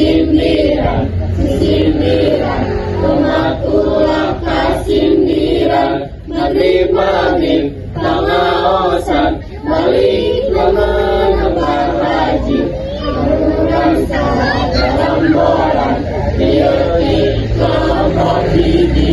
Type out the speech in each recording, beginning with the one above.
Sindiran, sindiran, umat ulah kasindiran. Maghrib maghrib pangaosan, balik lengan haji. Urang sagarombolan, leutik kelompok hiji.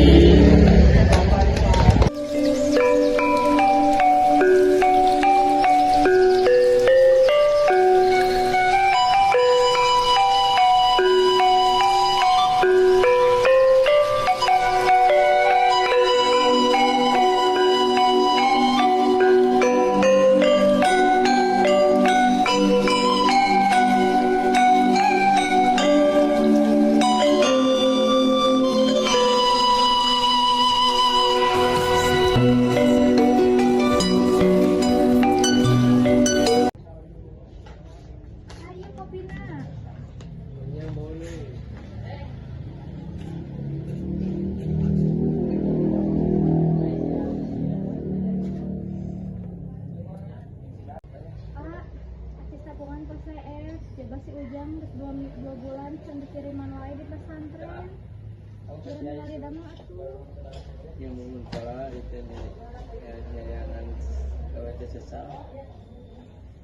Ayo kopina. Nya boleh. Pak, acis tabungan tos CF, jaba si Ujang geus 2 bulan can dikiriman wae di pesantren. Beureum milari damel atuh. Yang mau pola itu di nyayangan gawe teh sesal.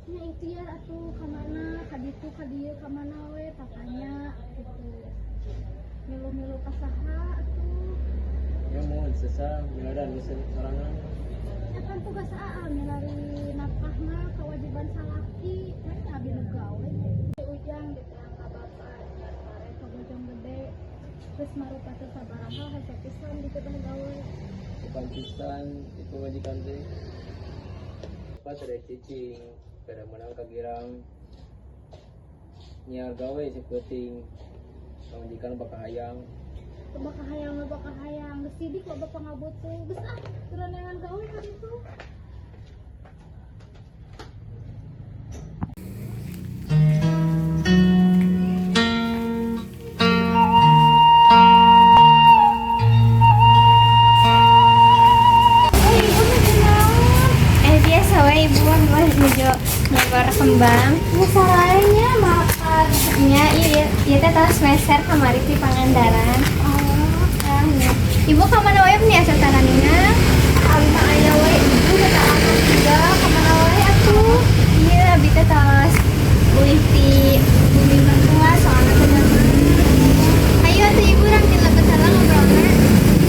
Nya ikhtiar atuh ka mana, ka ditu ka dieu ka mana we tatanya gitu. Milu-milu ka saha atuh. Yang mau sesal miladan bisa sorangan. Ya kan tugas aa milari nafkah mah kewajiban salaki, kan abi nu gawe. Si Ujang diterang ka bapak nya pare ka Bojong Gede. Terus marupa teh sabaraha hese pisan dititah gawe. Bukan pisan itu majikan teh. Pas ada cicing, kada menang kagirang. Nyiar gawe si peuting. Pamajikan bakal hayang. Loba kahayang, loba kahayang, geus sidik loba pangabutuh. Geus ah, turun neangan gawe ka ditu. Eh, ibu nuju naon? Eh, biasa we, ibu mah nuju nyobar kembang. Nu saranya makan. Nya iya iya teh tos meser kamari ti Pangandaran. Oh, Ah, nya. Ibu ka mana wae nih asa taranina? Abi mah aya we ibu teu juga ka mana wae atuh. Iya, abi teh tos ulih ti bumi mertua soalna teh damang. Ayo atuh ibu, urang ti lebet heula ngobrolna.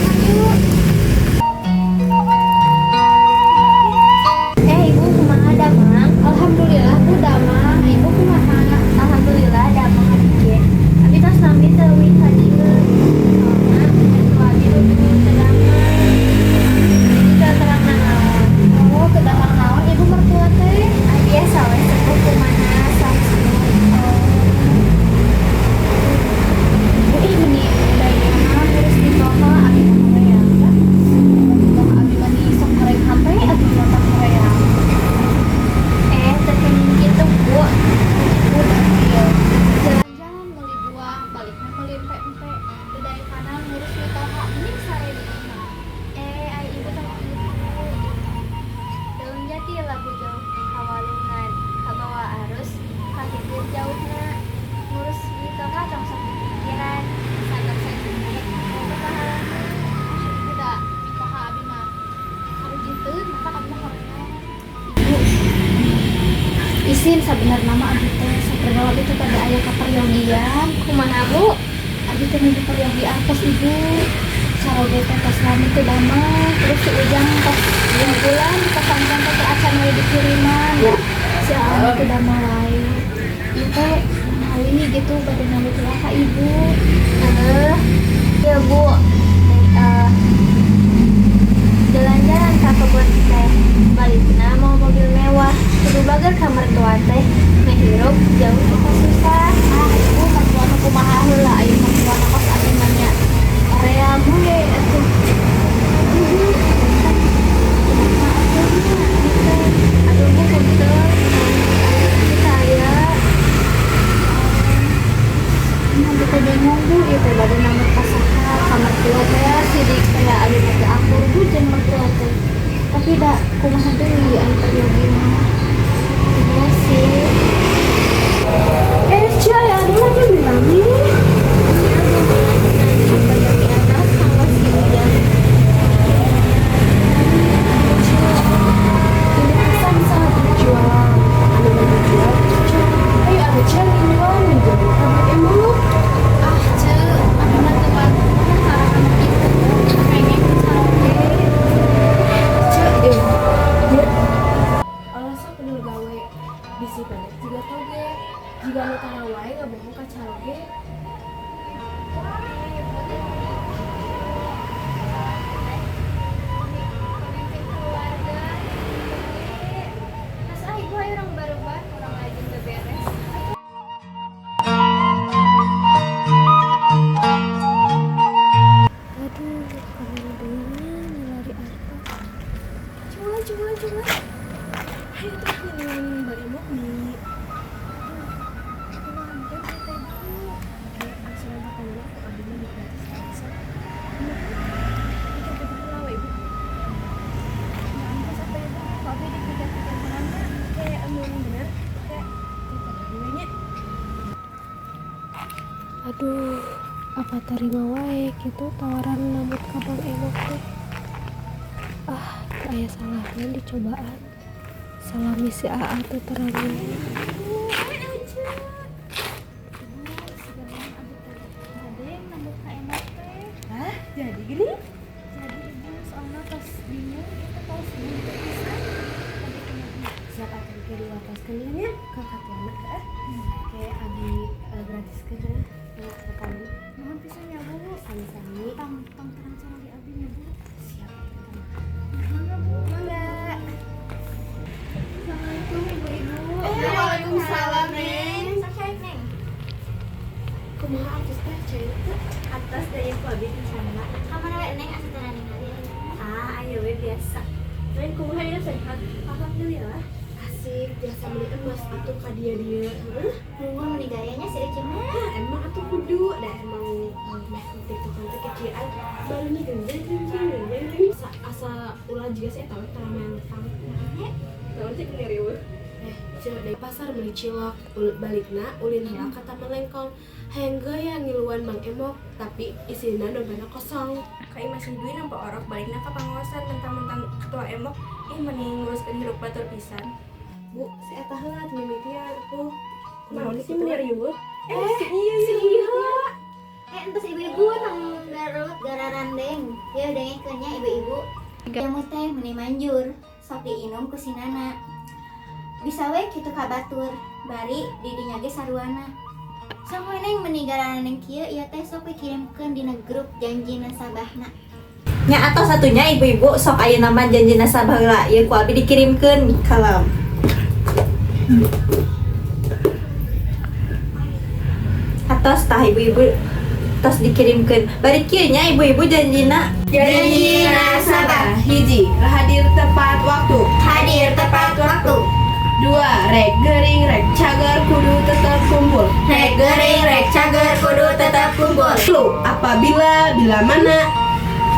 Ayo. Eh, ibu kumaha damang? Alhamdulillah bu damang. Ibu kumaha? Alhamdulillah damang abi ge. Abi tos lami teu uih ka dieu. Soalna mertua abi nuju teu damang. Jadi teu terang nanaon. Oh, teu damang naon ibu mertua teh? Ah, biasa we sepuh kumaha sangseu. Oh. Bu ih meni dayana ngurus mitoha abi mah hoream da. Mitoha abi mah di sok goreng hate atuh mata hoream. Eh, teu kenging kitu, Bu. Ibu dapil. Jalan-jalan meuli buah, balikna meuli empe-empe. Teu kanan ngurus mitoha mending sare di imah. Eh, ai ibu tong kitu. Daun jati labuh jauh kawalungan, kabawa arus kahilir jauhna. Ngurus mitoha tong sok dipikiran, sabar saja boga pahalana. Ah, ibu da mitoha abi mah harujiteun mata abi mah hoream. Ibu isin sabenerna mah abi teh saperlu abi teh pada aya kaperyogian. Kumaha, Bu? Abi teh nuju peryogi artos, ibu. Caroge teh tos lami teu damel, terus si Ujang tos 2 bulan di pesantren teh teu acan we dikiriman ya, si Aa teu damel wae. Ieu teh menawi gitu bade naluk lah ka ibu. Eh, ya Bu. Eh, jalan-jalan ka kebun teh balikna mawa mobil mewah, kudu bager ka mertua teh meh hirup jauh ti susah. Ah, ibu, mertua nu kumaha heula? Aya mertua kos abi mah nya hoream we atuh. Ibu kan kumaha atuh nya abi teh? Aduh Bu, punten saya. Nah, teh bingung bu, ieu teh bade nambah ka saha, ka mertua teh sidik teh abi mah teu akur bu jeung mertua teh. Tapi da kumaha deui anu peryogi mah. Iya sih. Eh, cia ya, anu lagi bilangin. Aduh, apa terima wae gitu tawaran nambut ka Bang Emok teh. Ah, teu aya salahna dicobaan. Salami si Aa teh terang. Ibu, sebenarnya abdi teh bade nambut ka Emok teh. Hah? Jadi gini? Jadi, Ibu, soalnya tos bingung itu tos buntu pisan. Abdi kumaha? Siap atuh, ke diwartoskeun nya ke katuana, heeh. Ke abi gratiskeun, heuh. Ya, ke kamu. Nuhun pisan ya, Bu. Sami-sami. Tong tong terang cara di abdi nya, Bu. Siap atuh. Mangga, Bu. Mangga. Assalamualaikum, Ibu-ibu. Waalaikumsalam, Neng. Sok Neng. Kumaha artis teh cai teh? Atos dari ku abi sama. Kamana we, Neng, asa teu ningali? Ah, ayo we biasa. Neng, kumaha ieu, sehat? Alhamdulillah. Asik, biasa beli emas atuh ka dia dia. Heuh. Nunggu meni gayanya si Ece mah. Nah, emang atuh kudu da emang meh TikTokan teh kecian barunya genjeng genjeng genjeng genjeng. Asa, asa ulah juga sih eta we main tang. Naon sih riweuh? Eh, ceu, dari pasar beli cilok, balikna ulin heula ka Taman Lengkong. Hayang gaya ngiluan Mang Emok, tapi isina dompetna kosong. Ka imah si Dwi nampa orok balikna ka pangaosan mentang-mentang ketua Emok, ih, meni nguruskeun hirup batur pisan. Bu, si eta heula mimitian tuh. Naon sih meni riweuh? Eh, si iya si iya. Eh, entos, Ibu-ibu, tong garut gararandeng. Ya dengekeun nya, Ibu-ibu. Jamu teh meni manjur, sok diinum ku si Nana. Bisa we kitu ka batur, bari didinya ge saruana. Sok we, Neng, meni gararandeng kieu ieu teh sok we kirimkeun dina grup janji nasabahna. Nya atau satunya, Ibu-ibu, sok ayeuna mah janji nasabah heula ieu ku abi dikirimkeun kalem. Atos tah, Ibu-ibu, tos dikirimkeun. Bari kieu nya, Ibu-ibu, janjina. Janji nasabah. Hiji, hadir tepat waktu. Hadir tepat waktu. Dua, rek gering rek cager kudu tetap kumpul. Rek gering rek cager kudu tetap kumpul. Tilu, apabila bila mana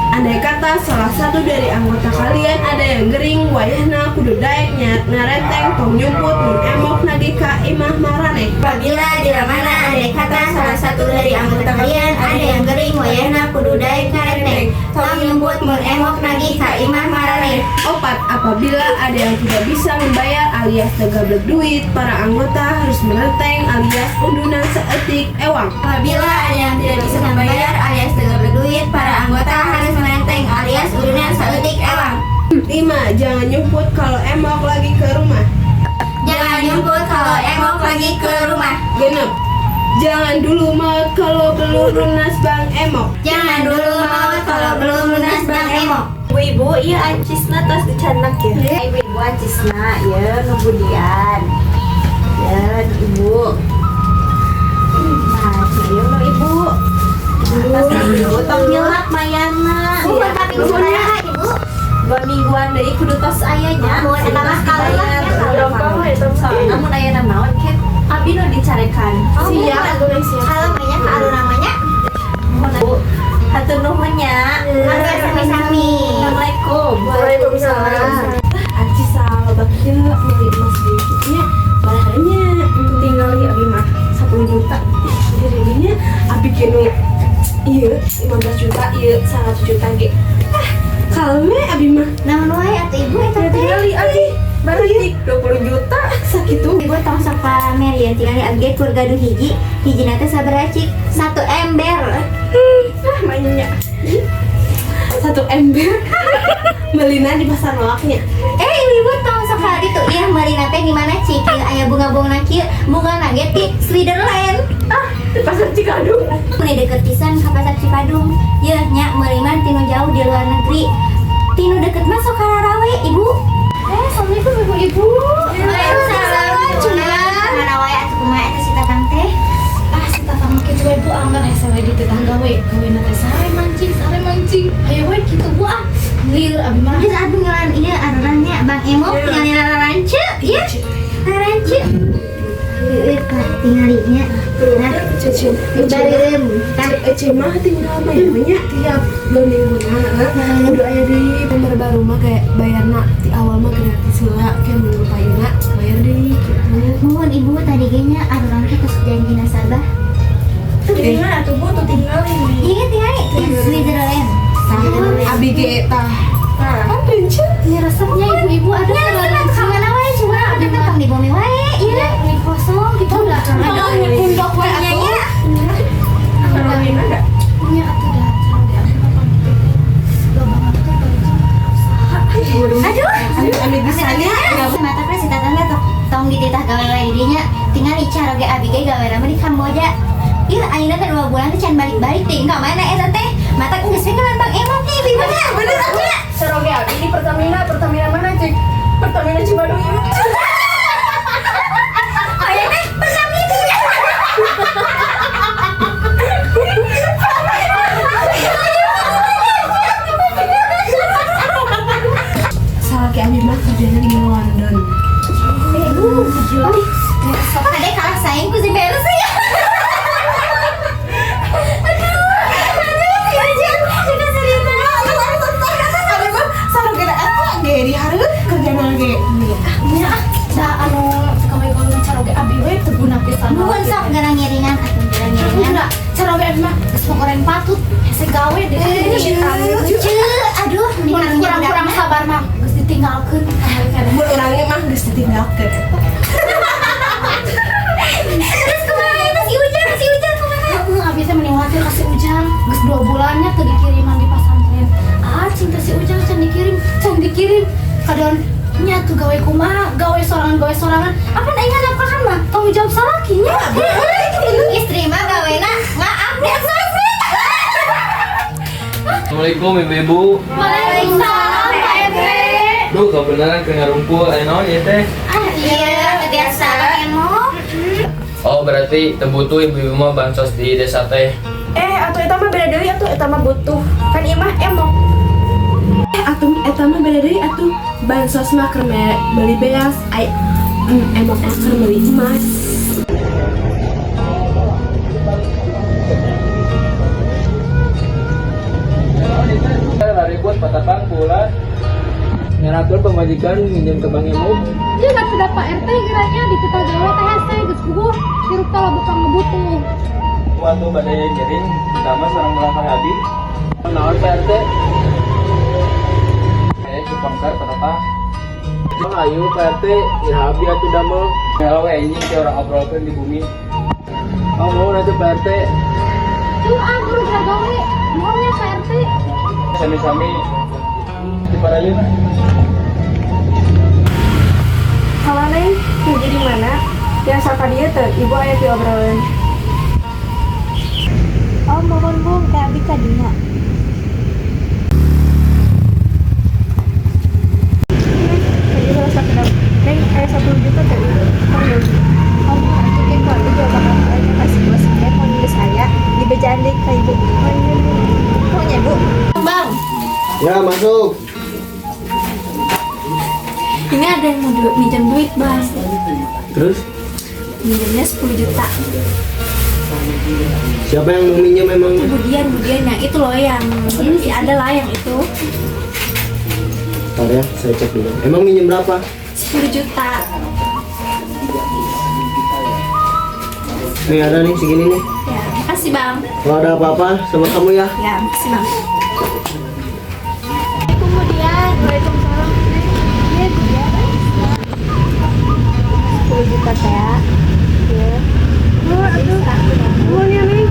andai kata salah satu dari anggota kalian ada yang gering, wayahna kudu daek ngarenteng, tong nyumput mun Emok nagih ka imah maraneh. Apabila bila mana andai kata salah satu dari anggota kalian ada yang gering, wayahna kudu daek ngarenteng, tong nyumput mun Emok nagih ka imah maraneh. Opat, apabila ada yang tidak bisa membayar alias teu gablek duit, para anggota harus menenteng alias udunan saeutik ewang. Apabila ada yang tidak bisa membayar alias tidak berduit, para anggota harus menenteng alias udunan saeutik ewang. 5. Jangan nyumput kalau Emok lagi ke rumah. Jangan nyumput kalau Emok lagi ke rumah. 6. Jangan dulu maut kalau belum lunas Bang Emok. Jangan dulu maut kalau belum lunas Bang Emok. Ibu-ibu, iya acisna tos dicandak ya. Ibu-ibu, acisna ya nunggu dian. Ya, Ibu. Nah, ieu nu Ibu. Atas Ibu tong nyelak mayana. Nuhun, kaping sabaraha, Ibu? 2 mingguan deui kudu tos aya nya. Nuhun, eta mah kalem lah ya, kalem. Soalna mun aya naon ke abi nu dicarekan. Oh, Siap, atuh, Neng, siap. Kalem nya ka alur namanya. Nuhun, Bu. Hatur nuhun nya. Mangga, sami-sami. Assalamualaikum. Waalaikumsalam. Acis loba kieu meuli emas deui kitu nya. Barahnya tinggal abi mah 10 juta. Jadi abi ge nu ieu 15 juta, ieu 100 juta ge. Ah, kalem abi mah. Naon wae atuh, Ibu, eta teh? Tinggali abi baru 20 juta sakitu. Ibu tong sok pamer ya, tinggal abdi ge kur gaduh hiji, hijina teh sabaraha cik? Satu ember. Ah, mainnya. Satu ember. Melina di pasar loaknya. Eh, Ibu tong sok hal itu iya meulina teh di mana cik? Ieu aya bunga-bunga kieu, bunga ge ti Switzerland. Ah, di pasar Cikadung. Meuni deket pisan ka pasar Cipadung. Yeuh nya meuli mah tinu jauh di luar negeri. Tinu deket mah sok kararawe, Ibu. Eh, assalamualaikum, Ibu-ibu. Waalaikumsalam. Mana wae atuh, kumaha eta si Tatang teh? Ah, si Tatang mah kitu we, Bu, anggar hese we di tetangga we. Gawena teh sare mancing, sare mancing. Hayo we kitu, Bu, ah. Lieur abi mah. Geus atuh ngelan ieu arurannya Bang Emok tinggal rarance ieu. Rarance. Heueuh, Pak, tinggalinya. Nah, Cece, bareum. Tah, Ece mah tinggal bayarnya tiap 2 minggu nah. Kudu aya deui member baru mah kayak bayarna di awal mah gratis heula, kayak minggu payuna bayar deui gitu. Nuhun, Ibu, tadi ge nya aruran teh tos janji nasabah. Kayaknya Abdi ge tah. Kan rencet. Ini resepnya ibu-ibu ada Ya, resep ka mana wae coba abdi mah tong di bumi wae, ieu. Ini kosong gitu udah. Aduh, pundok we Nya atuh. nya. Kawin ada. Nya atuh dah caroge abi mah pang gitu. Loba banget tuh bari usaha. Aduh. Amit amit bisanya. Mata kan si tatangga tong tong dititah gawe wae di dinya. Tinggal caroge abi ge gawe mah di Kamboja. Ih, ayeuna teh 2 bulan teh can balik-balik teh ka mana eta teh? Mata geus we kelan Bang Emok nih ibu nya. Bener nya. Caroge abi di Pertamina, Pertamina mana cik? Pertamina Cibaduy. Aya teh Pertamina. Salaki abi mah kerjanya di London. Kade kalah saing ku si beres ya. Aduh, aduh, si Ujang, sudah serius banget. Abi mah saroge eta ge di hareup kerjana ge. Nya ah, da anu gawe-gawe caroge abi we teu guna pisan. Nuhun sok gerang ngiringan atuh gerang ngiringan. Enggak, caroge abi mah geus mau goreng patut, hese gawe deh. Ceu, aduh, meni Mun karunya kurang-kurang budakna. sabar mah geus ditinggalkeun kamari. Mun urangnya mah geus ditinggalkeun. Terus kumaha eta si Ujang kumaha? Heeh, abi teh meni khawatir ka si Ujang. Geus 2 bulannya teu dikiriman di pasantren. Ah, cing teh si Ujang can dikirim, can dikirim. Kadon nya tuh gawe kumaha, gawe sorangan, gawe sorangan. Apa aing nafkahan mah tanggung jawab salakinya. Istri mah gawena nggak-update sosmed. Assalamualaikum ibu-ibu. Waalaikumsalam Pak RT. Duh, kebenaran kena rumpul, aya naon ieu teh? Ah, iya, biasa emok. Oh, berarti teu butuh ibu-ibu mah bansos di desa teh. Eh, atuh eta mah beda deui atuh eta mah butuh. Kan ieu mah emok. Eh atuh eta mah beda deui atuh. Bansos mah keur beli beas, ai emok mah keur meuli emas. Ribut patapang pula. Nyerakeun pamajikan minjem ke Bang Emok. Iya nggak sudah Pak RT kiranya dititah gawe teh hese geus puguh hirup teh loba pangebutuh. Waktu bade ngiring, sama sareng melangkah abi. Naon Pak RT? Eh, cipangkar patapang. Bang ayo Pak RT, iraha abi atuh damel. Kalau we anjing teh urang obrolkeun di bumi. Oh, mau nanti Pak RT. Tuh ah guru gawe, mohon ya Pak RT. Sami-sami di parayun. Halo Neng, kerja di mana? Yang saka dia teh, ibu aya pi obrolan. Oh, mohon bung, kayak abi kadinya. Jadi salah satu Neng, aya 10 juta teh ibu. Panggil. Oh, atuh ke ku abi juga bakal tanya kasih bos kayak mau nulis saya dibejaan deui ka ibu. Pokoknya ibu. Bang, Ya, masuk. ini ada yang mau minjam duit, Bang. Terus, Minjamnya 10 juta. siapa yang mau minjem emang? Itu Budian, Budian yang itu loh yang ini ada lah yang itu Ntar ya, saya cek dulu. Emang minjem berapa? 10 juta. Nih ada nih segini nih. Ya, makasih Bang. Kalau ada apa-apa sama kamu ya. Ya, makasih Bang. Kemudian, Waalaikumsalam. Iya, Budian. 10 juta teh. Ya. Oh, aduh. Nuhun ya, Neng.